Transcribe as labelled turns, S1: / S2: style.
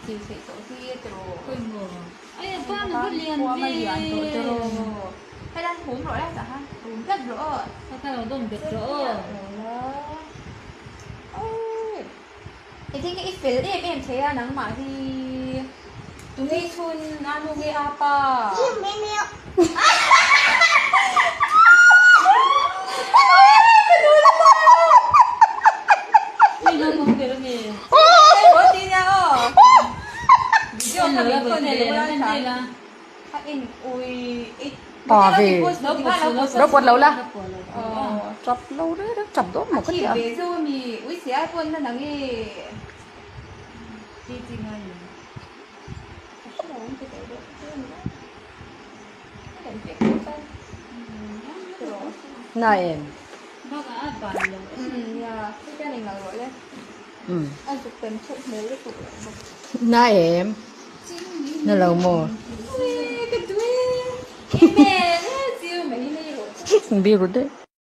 S1: Tih theih tawh hi tiraw.
S2: Pawimawh. Ai a ban a va lian
S1: Khua a lian tawh
S2: ve.
S1: tiraw. Helai hum rawh la tah khan hum tlat rawh aw.
S2: Kha kha lo dawm bet rawh aw.
S1: Engtin nge i fel em em thei a nangmah hi tunge i chhun a nu nge a pa.
S3: Pa ve lo pawt lo la tap lo reng reng tap dawn maw ka ti a. Na em? Na em? Na lo maw? Bi ru daih.